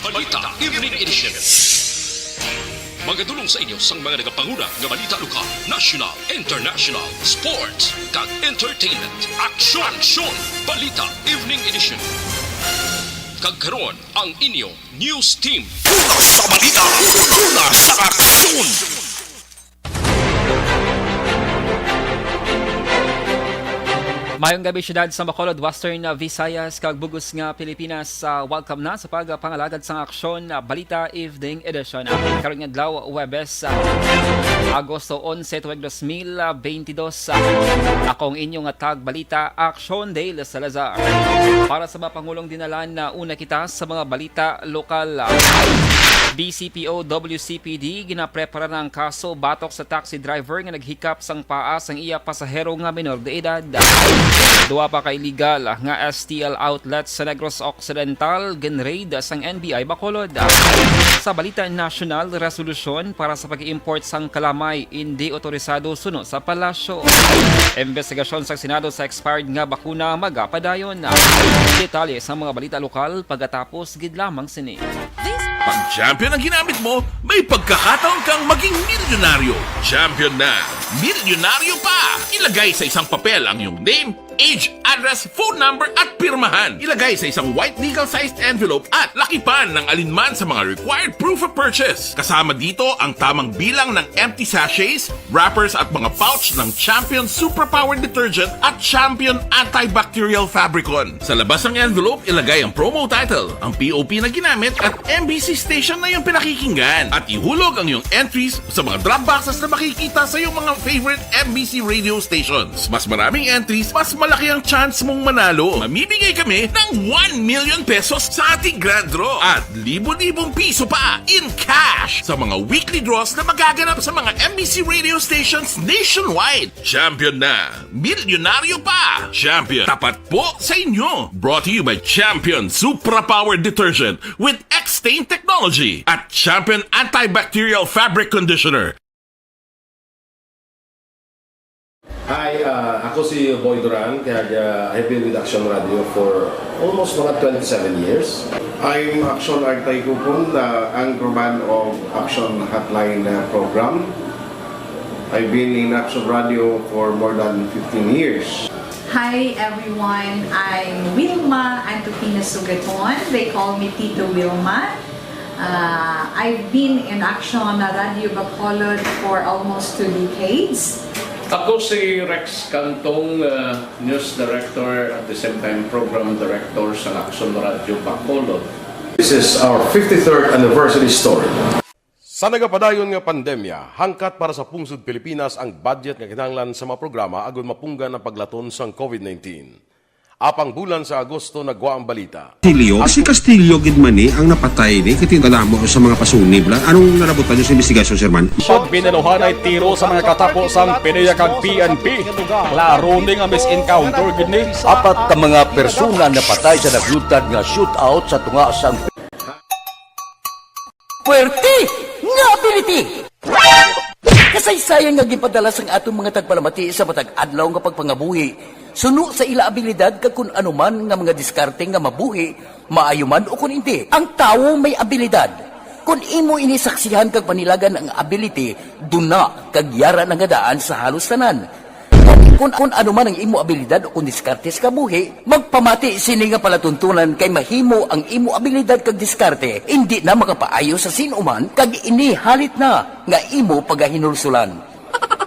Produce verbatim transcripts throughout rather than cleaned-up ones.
Balita Evening Edition. Magadulong sa inyo sang mga nagapanguna nga balita lokal, national, international, sports, kag entertainment. Aksyon! Aksyon! Balita Evening Edition. Kag karon, ang inyo news team. Una sa balita, una sa aksyon. Mayong gabi, siyudad sa Bacolod, Western Visayas, kag bug-os nga Pilipinas. Ah, welcome na sa pagpangalagad sang Aksyon, ah, Balita Evening Edition. Ah, karon nga adlaw, Huwebes, ah, Agosto onse, tuig dos mil beintidos. Ah, ako ang inyo nga tagbalita, Aksyon Dale Salazar. Para sa mapangulong dinalan, ah, una kita sa mga balita lokal. Ah, B C P O W C P D, ginaprepara na ang kaso batok sa taxi driver nga naghikap sang paa sang iya pasahero nga minor de edad. Duha pa ka illegal nga S T L outlets sa Negros Occidental ginraid sang N B I Bacolod. Sa balita nasyonal, resolusyon para sa pag-import sang kalamay indi otorisado suno sa palasyo. Investigasyon sa Senado sa expired nga bakuna magapadayon. Detalye sa mga balita lokal pagkatapos gid lamang sini. Pag champion ang ginamit mo, may pagkakataon kang maging milyonaryo. Champion na, milyonaryo pa! Ilagay sa isang papel ang iyong name, age, address, phone number, at pirmahan. Ilagay sa isang white legal-sized envelope at lakipan ng alinman sa mga required proof of purchase. Kasama dito ang tamang bilang ng empty sachets, wrappers, at mga pouch ng Champion Superpower Detergent at Champion Antibacterial Fabricon. Sa labas ng envelope, ilagay ang promo title, ang P O P na ginamit, at M B C station na iyong pinakikinggan. At ihulog ang iyong entries sa mga drop boxes na makikita sa iyong mga favorite M B C radio stations. Mas maraming entries, mas malaki ang chance mong manalo. Mamimigay kami ng one million pesos sa ating grand draw at libo-libong piso pa in cash sa mga weekly draws na magaganap sa mga M B C radio stations nationwide. Champion na! Milyonaryo pa! Champion, tapat po sa inyo! Brought to you by Champion Supra Power Detergent with X-Stain Technology at Champion Antibacterial Fabric Conditioner. Hi, ah, ako si Boy Duran, kag, ah, I've been with Action Radio for almost mga twenty-seven years. I'm Action Artay Kupon, the anchorman of Action Hotline, uh, program. I've been in Action Radio for more than fifteen years. Hi everyone, I'm Wilma Antokina Sugaton. They call me Tito Wilma. Uh, I've been in Action Radio Bacolod for almost two decades. Ako si Rex Cantong, uh, News Director, at the same time Program Director sa Action Radio Bacolod. This is our fifty-third anniversary story. Sa nagapadayon nga pandemya, hangkat para sa pungsod Pilipinas ang budget nga kinahanglan sa mga programa agud mapunggan ang paglaton sang COVID nineteen. Apang bulan sa Agosto nagwa ang balita. Castillo? Si Castillo gid man ni ang napatay ni, kay tindala mo sa mga pasunib la. Anong nalabutan niyo sa investigasyon, Sir Man? Pag binaluhanay tiro sa mga katapo sang PDEA kag P N P, klaro ni nga mis-encounter gid ni. Apat ka mga persona napatay sa naglutad nga shootout sa tunga sang Puwerte nga ability! Kasaysayan nga ginpadala sang aton mga tagpalamati sa matag adlaw nga pagpangabuhi suno sa ila abilidad kag kun ano man nga mga diskarte nga mabuhi, maayo man o kun indi. Ang tawo may abilidad. Kun imo ini saksihan kag panilagan ang ability, duna kag yara na nga daan sa halos tanan. Kun, kun ano man ang imo abilidad o kun diskarte sa kabuhi, magpamati sini nga palatuntunan kay mahimo ang imo abilidad kag diskarte indi na makapaayo sa sin-o man kag ini halit na nga imo pagahinulsulan.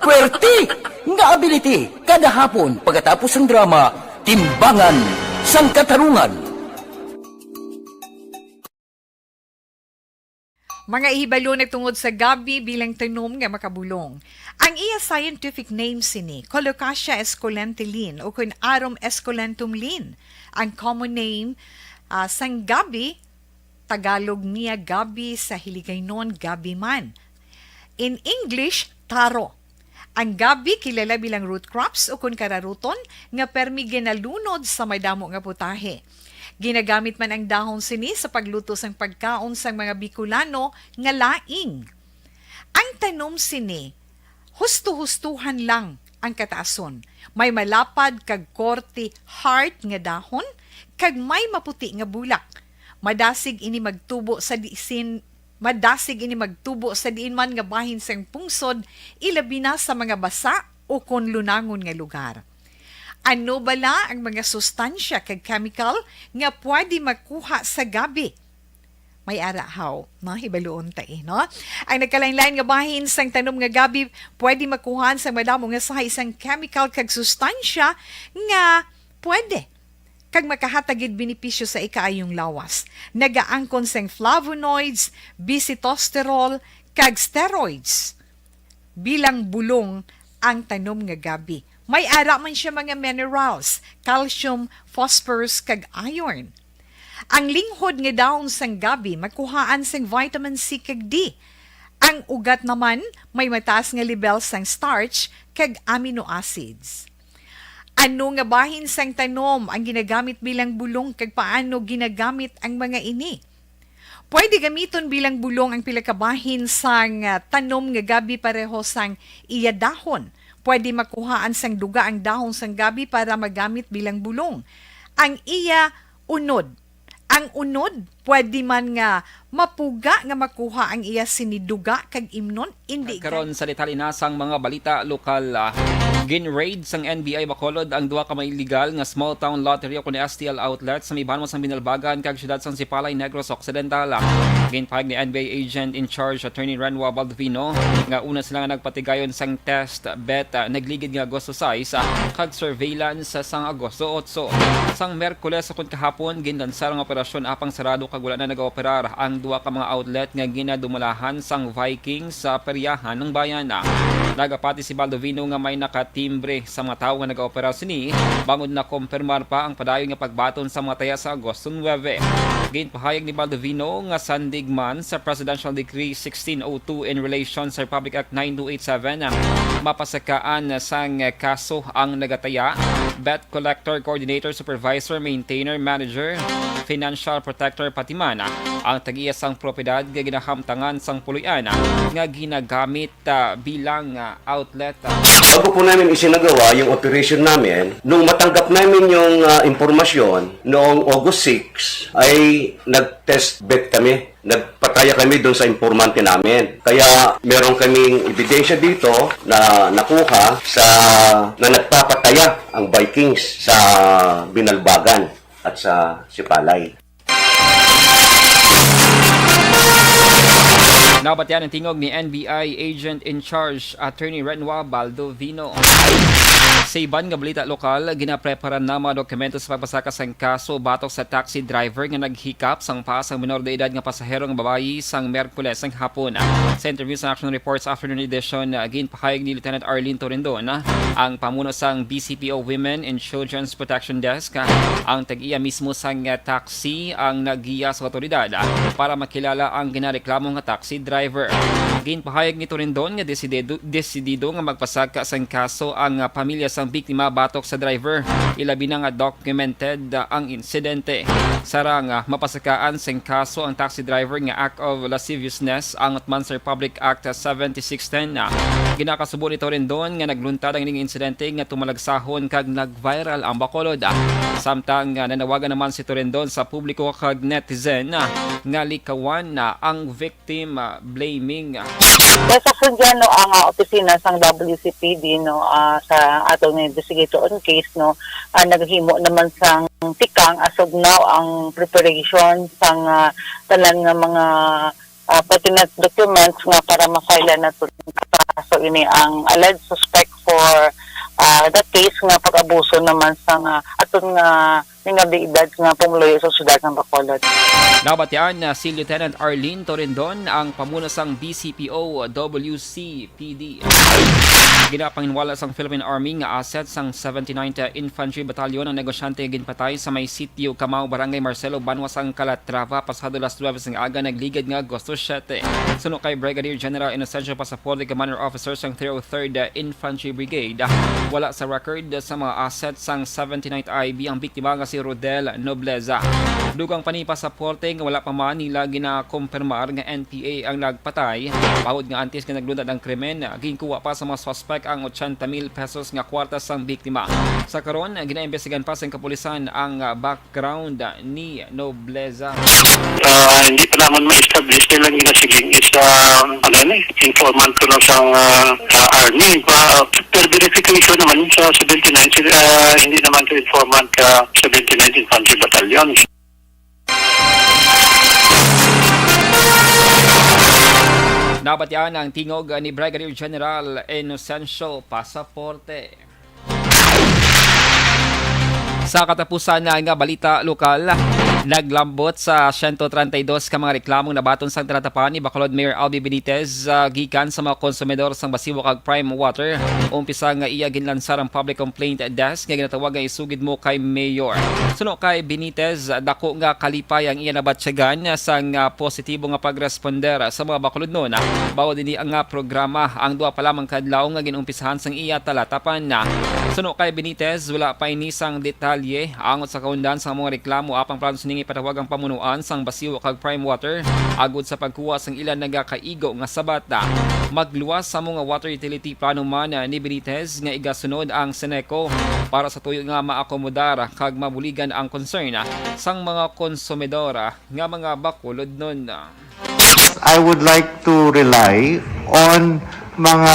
Puwerte nga ability! Kada hapon, pagkatapos sang drama, Timbangan sang Katarungan. Mga ihibalo nagtungod sa gabi bilang tanom nga makabulong. Ang iya scientific name sini, Colocasia esculenta Linn, o kun Arum esculentum Linn. Ang common name, ah, sang gabi, Tagalog niya gabi, sa Hiligaynon gabi man. In English, taro. Ang gabi kilala bilang root crops o kun kararuton nga permi ginalunod sa madamo nga putahe. Ginagamit man ang dahon sini sa pagluto sang pagkaon sang mga Bicolano nga laing. Ang tanom sini, husto-hustohan lang ang kataason. May malapad kag korte heart nga dahon, kag may maputi nga bulak. Madasig ini magtubo sa diin, madasig ini magtubo sa diin man nga bahin sang pungsod, ilabi na sa mga basa o kon lunangon nga lugar. Ano bala ang mga sustansya kag chemical nga pwede makuha sa gabi? May ara haw, no? Hibaluon ta, eh, no? Ang nagkalain-lain nga bahin sang tanom nga gabi pwede makuhaan sang madamo nga sahay sang chemical kag sustansya nga pwede kag makahatag gid benepisyo sa ikaayong lawas. Nagaangkon sang flavonoids, bisitosterol, kag steroids. Bilang bulong ang tanom nga gabi. May ara man siya mga minerals, calcium, phosphorus, kag iron. Ang linghod nga dahon sang gabi makuhaan sing vitamin C kag D. Ang ugat naman may mataas nga lebel sang starch kag amino acids. Ano nga bahin sang tanom ang ginagamit bilang bulong kag paano ginagamit ang mga ini? Pwede gamiton bilang bulong ang pila ka bahin sang, ah, tanom nga gabi pareho sang iya dahon. Pwede makuhaan sang duga ang dahon sang gabi para magamit bilang bulong. Ang iya unod. Ang unod, pwede man nga mapuga nga makuha ang iya sini duga kag imnon, indi Karon sa detalye na sang mga balita lokal, ah, gin-raid sang N B I Bacolod ang duha ka mga illegal nga small town lottery o kun S T L outlet sa may banwa sang Binalbagan kag siyudad sang Sipalay, Negros Occidental. Ginpahayag ni N B I Agent in Charge Attorney Renwa Baldovino nga una sila nga nagpatigayon sang test bet, ah, nagligid nga Agosto sais, ah, kag surveillance sang Agosto otso. Sang Merkules ukon kahapon, ginlansar ang operasyon apang sarado kag wala na nagaoperar ang duha ka mga outlet nga ginadumalahan sang Viking sa peryahan ng bayan. Nagapati si Baldovino nga may nakatimbre sa mga tawo nga nagaoperar sini, bangod nakumpirmar pa ang padayon nga pagbaton sa mga taya sa Agosto nuebe. Ginpahayag ni Baldovino nga sandig man sa Presidential Decree sixteen oh two in relation sa Republic Act nine two eight seven, mapasakaan sang kaso ang nagataya, bet collector, coordinator, supervisor, maintainer, manager, financial protector, pati man ang tag-iya sang propiedad nga ginahamtangan sang puloy-an nga ginagamit, ah, bilang, ah, outlet, ah. Bago po namin isinagawa yung operation namin, nung matanggap namin yung, ah, impormasyon noong August six, ay nag-test bet kami. Nagpataya kami doon sa informante namin. Kaya meron kaming ebidensya dito na nakuha sa, na nagpapataya ang Vikings sa Binalbagan at sa Sipalay. Nabatian ang tingog ni N B I Agent in Charge Attorney Renwa Baldovino. Sa iban nga balita lokal, ginapreparan na mga dokumento sa pagpasaka sang kaso batok sa taxi driver nga naghikap sang paa sang minor de edad nga pasahero nga babayi sang Miyerkules sang hapon. Sa interview sa Action Reports Afternoon Edition, ginpahayag ni Lieutenant Arlene Torindon, ang pamuno sang B C P O Women and Children's Protection Desk, ang tag-iya mismo sang taxi ang naggiya sa awtoridad para makilala ang ginareklamo nga taxi driver. Ginpahayag ni Torindon nga desidido, desidido nga magpasaka sang kaso ang, ah, pamilya sang biktima batok sa driver, ilabi na nga documented, ah, ang insidente. Sarang, ah, mapasakaan sang kaso ang taxi driver nga act of lasciviousness, angot man sa Republic Act seventy-six ten. Ginakasubo ni Torindon nga nagluntad ang ining insidente nga tumalagsahon kag nag-viral ang Bacolod. Samtang, ah, nanawagan naman si Torindon sa publiko kag netizen, ah, nga likawan, ah, ang victim, ah, blaming. Sa Sugyan, no, ang, ah, opisina sang W C P D, no, ah, sa aton nga investigator on case, no, ah, naghimo naman sang tikang as of now ang preparation sang, ah, tanan nga mga, ah, pertinent documents nga para ma-file na to. So, ini ang alleged suspect for, ah, the case nga pag-abuso naman sang, ah, aton nga minor de edad nga pumuluyo sa siyudad sang Bacolod. Nabatian na si Lieutenant Arlene Torindon, ang pamuno sang B C P O W C P D. Ginapanginwala sang Philippine Army nga asset sang seventy-ninth Infantry Battalion ang negosyante nga ginpatay sa may sitio Kamao, Barangay Marcelo, banwa sang Calatrava, pasado las nuebe sang aga, nagligad nga Agosto siete. Suno kay Brigadier General Inocencio Pasaporte, Commander Officer sang three oh third Infantry Brigade, wala sa record sa mga asset sang seventy-ninth I B ang biktima nga si Rodel Nobleza. Dugang pa ni pasaporte nga wala pa man nila ginakumpirmar nga N P A ang nagpatay, bahod nga antes nga naglunad ang krimen, ginkuha pa sa mga suspek ang ochenta mil pesos nga kwarta sang biktima. Sa karon, ginaimbestigahan pa sang kapulisan ang, ah, background ni Nobleza. Ah, hindi pa naman ma-establish, kailan ginasiging is, ah, ano ni, informant ko lang sa, ah, sa army. Pa, per verification naman sa seventy-nine, sila, ah, hindi naman sa informant ka seventy-nine Infantry Battalion. Nabatian ang tingog ni Brigadier General Inocencio Pasaporte. Sa katapusan na nga balita lokal, naglambot sa siyento treinta y dos ka mga reklamong nabaton sang tinatapan ni Bacolod Mayor Albi Benitez, ah, gikan sa mga konsumidor sang Basiwa kag Prime Water. Umpisa nga iya ginlansar ang public complaint desk nga ginatawag nga Isugid Mo kay Mayor. Suno kay Benitez, dako nga kalipay ang iya nabatyagan sang, ah, positibo nga pagresponder sa mga Bacolodnon. Bawod ini nga programa, ang duha pa lamang ka adlaw nga ginumpisahan sang iya talatapan. Suno kay Benitez, wala pa ini sang detalye angot sa kaundan sang mga reklamo, apang plano sini nga ipatawag ang pamunuan sang Basiwa kag Prime Water agod sa pagkuha sang ilang nagakaigo nga sabat. Magluwas sa mga water utility, plano man ni Benitez nga igasunod ang Seneco para sa tuyo nga maakomodar kag mabuligan ang concern sang mga konsumidor nga mga Bacolodnon. I would like to rely on mga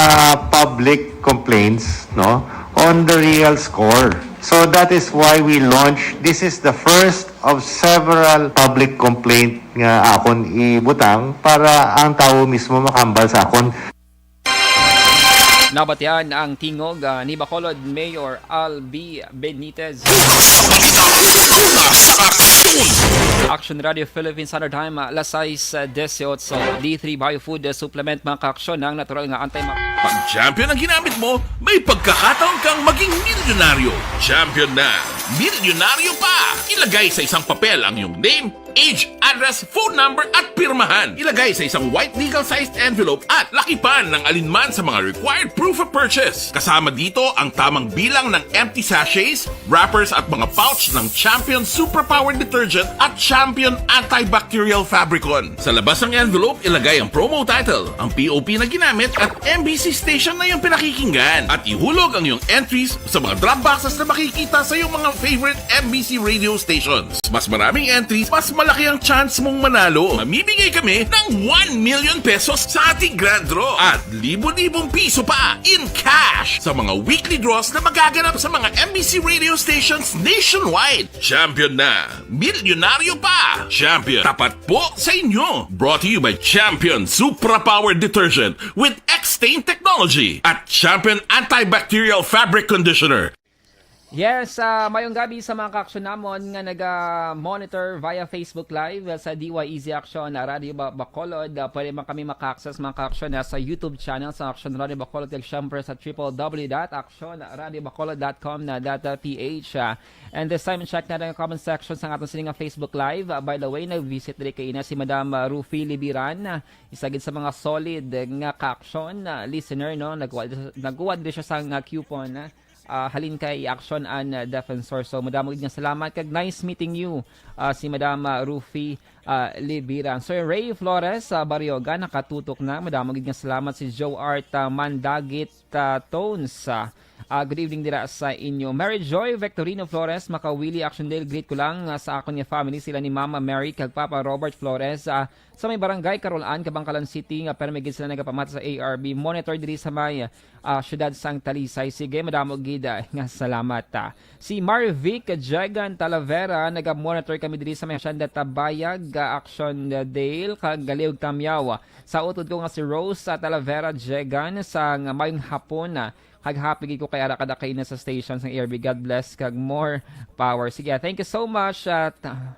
public complaints, no, on the real score. So that is why we launched, this is the first of several public complaint nga akon ibutang para ang tawo mismo makahambal sa akon. Nabatian ang tingog, ah, ni Bacolod Mayor Albi Benitez. Action Radio Philippines Standard Time, ah, alas sais, ah, dieciocho. D three Bio Food, ah, Supplement, mga kaaksyon, ang natural nga anti- Pag Champion ang ginamit mo, may pagkakataon kang maging milyonaryo. Champion na! Milyonaryo pa! Ilagay sa isang papel ang iyong name, age, address, phone number, at pirmahan. Ilagay sa isang white legal-sized envelope at lakipan ng alinman sa mga required proof of purchase. Kasama dito ang tamang bilang ng empty sachets, wrappers, at mga pouch ng Champion Superpower Detergent at Champion Antibacterial Fabricon. Sa labas ng envelope, ilagay ang promo title, ang P O P na ginamit, at M B C station na iyong pinakikinggan. At ihulog ang iyong entries sa mga drop boxes na makikita sa iyong mga favorite M B C radio stations. Mas maraming entries, mas malaki ang chance mong manalo. Mamimigay kami ng one million pesos sa ating grand draw at libo-libong piso pa in cash sa mga weekly draws na magaganap sa mga M B C radio stations nationwide. Champion na! Milyonaryo pa! Champion, tapat po sa inyo! Brought to you by Champion Supra Power Detergent with X-Stain Technology at Champion Antibacterial Fabric Conditioner. Yes, ah, mayong gabi sa mga kaaksyon namon nga naga-monitor via Facebook Live, ah, sa D Y E Z Action, ah, Radio Ba-, Bacolod. Ah, pwede man kami maka-access, mga kaaksyon, ah, sa YouTube channel sa Action Radio Bacolod, kag syempre sa triple W dot action radio bacolod dot com na dot P H, ah. And this time, check natin ang comment section sa aton sini nga Facebook Live. Ah, by the way, nag-visit diri kay ina si Madam, ah, Rufi Libiran, ah, isa gid sa mga solid nga kaaksyon, ah, listener, no? Nagkuha, nagkuha diri siya sa nga coupon, ah, ah, halin kay Action and, ah, Defensor. So, madamo gid nga salamat kag nice meeting you, ah, si Madam, ah, Rufi, ah, Libiran. Sir Ray Flores, ah, Barioga, nakatutok na. Madamo gid nga salamat. Si Joe Art, ah, Mandagit, ah, Tones, ah, ah, good evening dira sa inyo. Mary Joy Victorino Flores, Makawili, Action Dale, greet ko lang, ah, sa akon nga family, sila ni Mama Mary kag Papa Robert Flores, ah, sa may barangay Carolan, Kabangkalan City, nga permi gid sila nagapamati sa A R B monitor diri sa may, ah, siyudad sang Talisay. Sige, madamo gid, ah, nga salamat, ah. Si Marvic Jegan Talavera, naga-monitor kami diri sa may Hacienda Tabayag, ah, Action Dale, kag Galiog Tamyaw. Sa utod ko nga si Rose, ah, Talavera Jegan, sa nga mayong hapon, ah, kag happy gid ko kay ara kada kaina sa station sang A R B. God bless kag more power. Sige, ah, thank you so much, at, ah,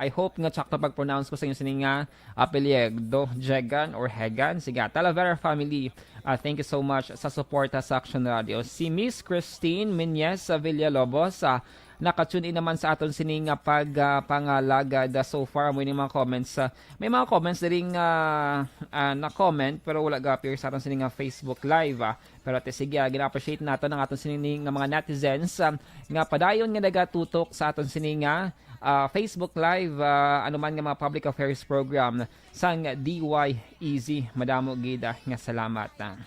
I hope nga tsakto pag-pronounce ko sa inyo sini nga apelyido, Jegan or Hegan. Sige, Talavera family, ah, thank you so much sa suporta sa Action Radio. Si Miss Christine Minyes Villalobos, ah, naka-tune in naman sa aton sini nga pag, ah, pangalagad. Ah, so far, amo ini mga comments. Ah, may mga comments diri nga, ah, na-comment pero wala ga-appear sa aton sini nga Facebook Live, ah. Pero ate, sige, ah, gina-appreciate naton ang aton sini nga mga netizens, ah, nga padayon nga nagatutok sa aton sini nga, ah, Facebook Live, ah, anuman nga mga public affairs program sang D Y E Z. Madamo gid, ah, nga salamat, ah.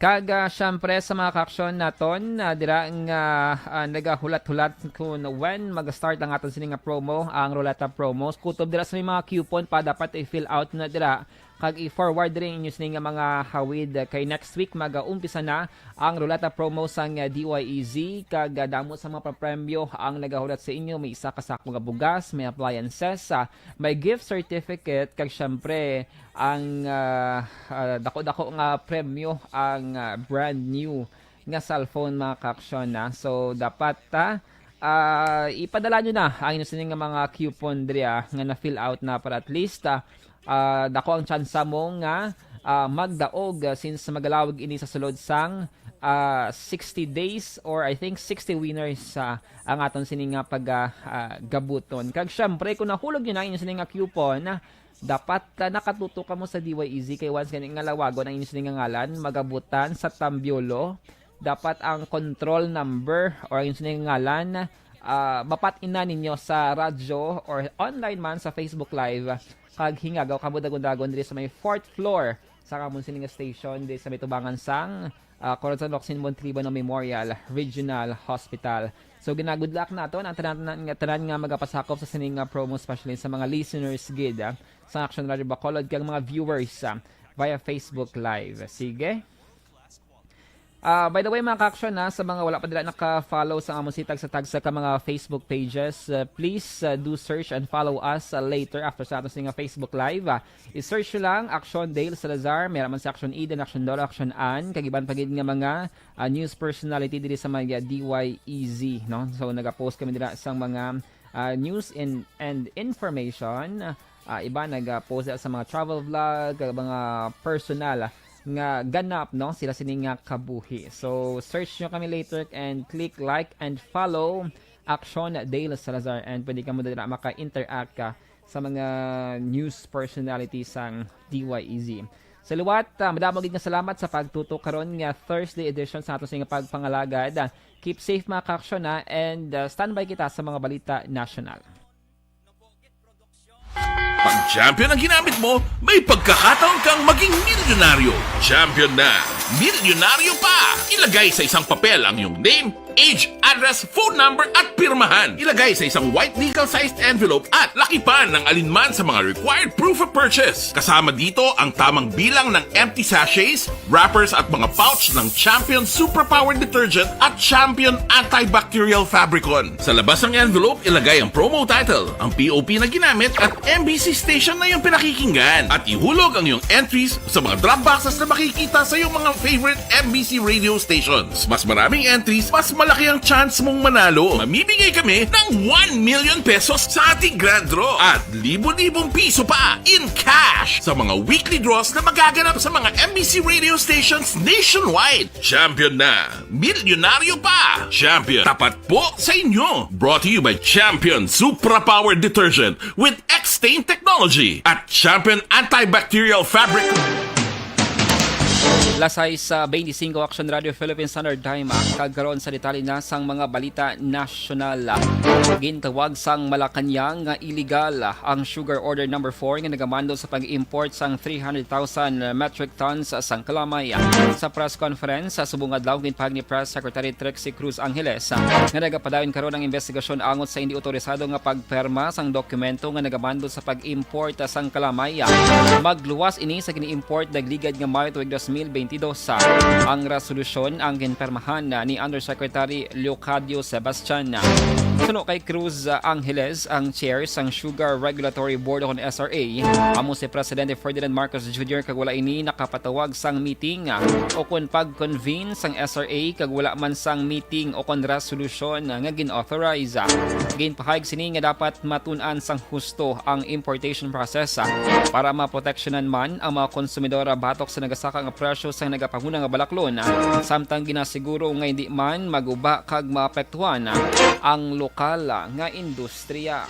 Kag, ah, syempre sa mga kaaksyon naton, ah, dira nga, ah, nagahulat-hulat kung when mag-start ang aton sini nga promo, ang Ruleta promos. Kutob dira sa may mga coupon pa, dapat i-fill out na dira kag i-forward diri ang inyo sini nga mga hawid, kay next week mag-umpisa na ang Ruleta promo sang, ah, D Y E Z, kag, ah, damo sa mga papremyo ang nagahulat sa inyo. May isa ka sako nga bugas, may appliances, ah, may gift certificate, kag syempre ang, ah, ah, dako-dako nga premyo ang, ah, brand new nga cellphone, mga kaaksyon, na. So, dapat, ah, ah, ipadala nyo na ang inyo sini nga mga coupon diri, ah, nga na-fill out na para at least, ah, ah, dako ang tsansa mo nga, ah, magdaog, ah, since magalawig ini sa sulod sang, ah, sixty days or I think sixty winners, ah, ang aton sini nga pag, ah, ah, gabuton. Kag syempre, kung nahulog nyo na ang inyo sini nga coupon, dapat, ah, nakatutok kamo sa D Y E Z, kay once gani nga lawagon ang inyo sini nga ngalan, magabutan sa tambyolo, dapat ang control number or ang inyo sini nga ngalan, ah, mapat-i na ninyo sa radyo or online man sa Facebook Live. Kag hingagaw kamo dagon-dagon diri sa may fourth floor sa amon sini nga station diri sa may tubangan sang, ah, Corazon Locsin Montalban Memorial Regional Hospital. So, gina-good luck naton ang tanan, tanan nga, tanan nga magapasakop sa sini nga promo, especially sa mga listeners gid, ah, sa Action Radio Bacolod kag mga viewers, ah, via Facebook Live. Sige. Ah, by the way, mga ka-action, ha, sa mga wala pa dira naka-follow sa amon sitag sa tagsa ka mga Facebook pages, ah, please, ah, do search and follow us, ah, later after sa aton sini nga Facebook Live. Ah, i-search nyo lang Action Dale Salazar, may man si Action Eden, Action Dora, Action Ann, kag iban pa gid nga mga, ah, news personality diri sa mga D Y E Z, no? So, nagapost kami dira sang mga, ah, news in, and information. Ah, iba nag-post sa mga travel vlog, kag mga personal nga ganap, no, sila sini nga kabuhi. So, search nyo kami later and click like and follow Action Dale Salazar, and pwede kamo dira maka-interact ka sa mga news personality sang D Y E Z. Sa liwat, ah, madamo gid nga salamat sa pagtutok karon nga Thursday edition sa ato sini nga pagpangalagad. Ah, keep safe, mga ka-action, ha, and, ah, standby kita sa mga balita nasyonal. Pag champion ang ginamit mo, may pagkakataon kang maging milyonaryo. Champion na, milyonaryo pa! Ilagay sa isang papel ang iyong name, age, address, phone number, at pirmahan. Ilagay sa isang white legal-sized envelope at lakipan ng alinman sa mga required proof of purchase. Kasama dito ang tamang bilang ng empty sachets, wrappers, at mga pouch ng Champion Superpower Detergent at Champion Antibacterial Fabricon. Sa labas ng envelope, ilagay ang promo title, ang P O P na ginamit, at M B C station na iyong pinakikinggan. At ihulog ang iyong entries sa mga drop boxes na makikita sa iyong mga favorite M B C radio stations. Mas maraming entries, mas malaki ang chance mong manalo. Mamimigay kami ng one million pesos sa ating grand draw at libo-libong piso pa in cash sa mga weekly draws na magaganap sa mga M B C radio stations nationwide. Champion na! Milyonaryo pa! Champion, tapat po sa inyo! Brought to you by Champion Supra Power Detergent with X-Stain Technology at Champion Antibacterial Fabric. Lasay sa twenty-five Action Radio Philippine Standard Time, ah, kag karon sa detalye na sang mga balita nasyonal. Gintawag sang Malacañang nga illegal ang Sugar Order Number Four nga nagamando sa pag-import sang three hundred thousand metric tons sang kalamay. Sa press conference sa subong adlaw, ginpahayag ni Press Secretary Trixie Cruz Angeles nga nagapadayon karon ang investigasyon angot sa hindi otorisado nga pagperma sang dokumento nga nagamando sa pag-import sang kalamay. Magluwas ini sa gini-import nagligad nga Mayo tuig dos mil bentidós. Ang resolusyon ang ginpermahan ni Undersecretary Leocadio Sebastian. Suno kay Cruz Angeles, ang chair sang Sugar Regulatory Board o S R A, amo si Presidente Ferdinand Marcos Junior, kag wala ini nakapatawag sang meeting o kon pag-convene sang S R A, kag wala man sang meeting o kon resolusyon nga gin-authorize. Ginpahayag sini nga dapat matun-an sang husto ang importation process para maproteksyonan man ang mga konsumidor batok sa nagasaka nga presyo sang nagapanguna nga balaklon, samtang ginasiguro nga hindi man maguba kag maapektuhan ang lokal nga industriya.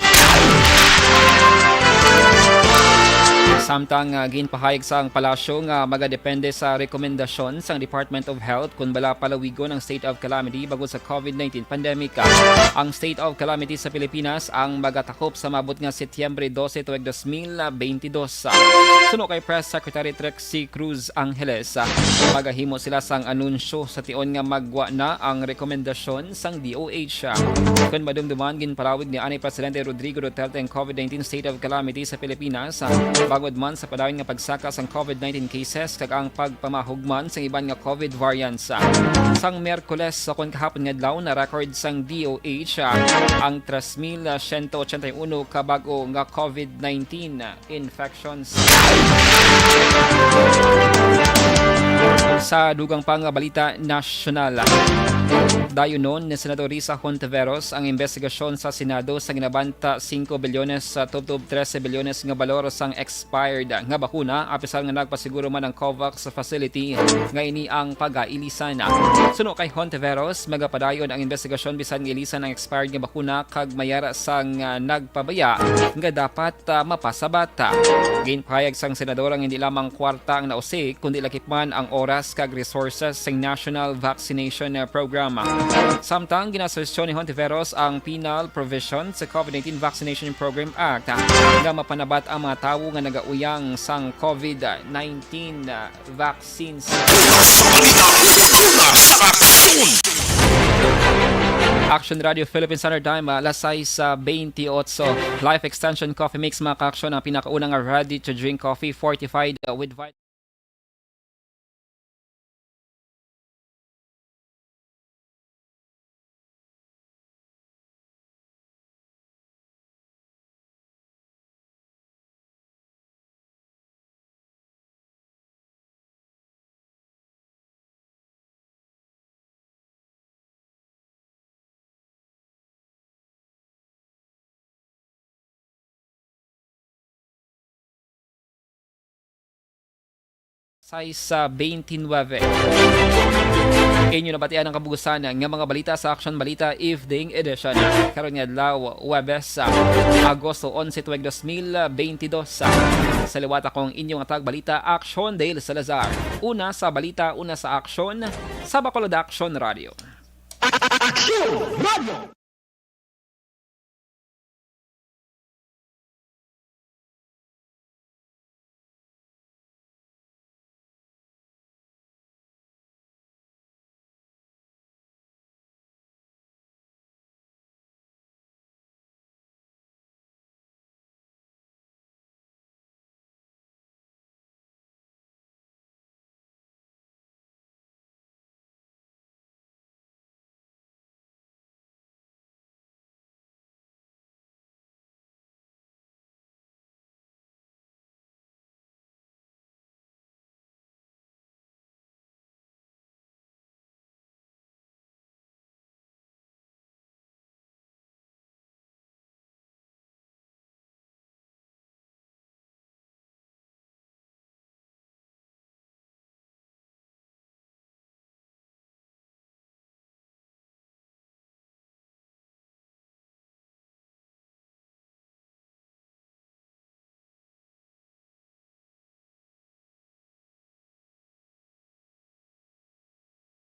Samtang, ah, ginpahayag sang palasyo nga magadepende sa rekomendasyon sang Department of Health kon bala palawigon ang state of calamity bangod sa COVID nineteen pandemic. Ang state of calamity sa Pilipinas ang magatakop sa maabot nga Setyembre dose tuig dos mil beintidos. Suno kay Press Secretary Trixie Cruz Angeles, magahimo sila sang anunsyo sa tion nga magwa na ang rekomendasyon sang D O H. Kon madumduman, ginpalawig ni anay Presidente Rodrigo Duterte ang COVID nineteen state of calamity sa Pilipinas, bangod man sa padayon nga pagsaka sang COVID nineteen cases kag ang pagpamahugman sang iban nga COVID variants. Sang Miyerkules, sa kon kahapon nga adlaw, na-record sang D O H ang tres mil siyento ochenta y uno ka bag-o nga COVID nineteen infections. Sa dugang pa nga balita nasyonal, dayunon ni Senador Risa Hontiveros ang investigasyon sa Senado sa ginabanta singko bilyones sa tubtob trese bilyones nga balor sang expired nga bakuna, apisar nga nagpasiguro man ang COVAX facility nga ini ang pagailisan. Suno kay Hontiveros, magapadayon ang investigasyon bisan nga ilisan ang expired nga bakuna kag mayara sang, ah, nagpabaya nga dapat, ah, mapasabat. Ginpahayag sang senador ang hindi lamang kwarta ang nausik, kundi lakip man ang oras kag resources sa National Vaccination, ah, Program. Samtang ginasuhestyon ni Hontiveros ang penal provision sa COVID nineteen Vaccination Program Act, ah, nga mapanabat ang mga tawo nga nagauyang sang COVID nineteen, ah, vaccines. Una sa balita, una sa aksyon. Action Radio Philippine Standard Time, ah, alas sais, ah, bentiocho. Life Extension Coffee Mix, mga ka-aksyon, ang pinakauna nga ready to drink coffee fortified, ah, with vit- Sais, ah, bentisinuebe. Inyo nabatian ang kabugusan nga mga balita sa Action Balita Evening Edition. Karon nga adlaw, Huwebes, ah, Agosto onse, tuig dos mil bentidós. Sa liwat, ako ang inyong tagbalita, Action Dale Salazar. Una sa balita, una sa aksyon, sa Bacolod Action Radio. Action Radio!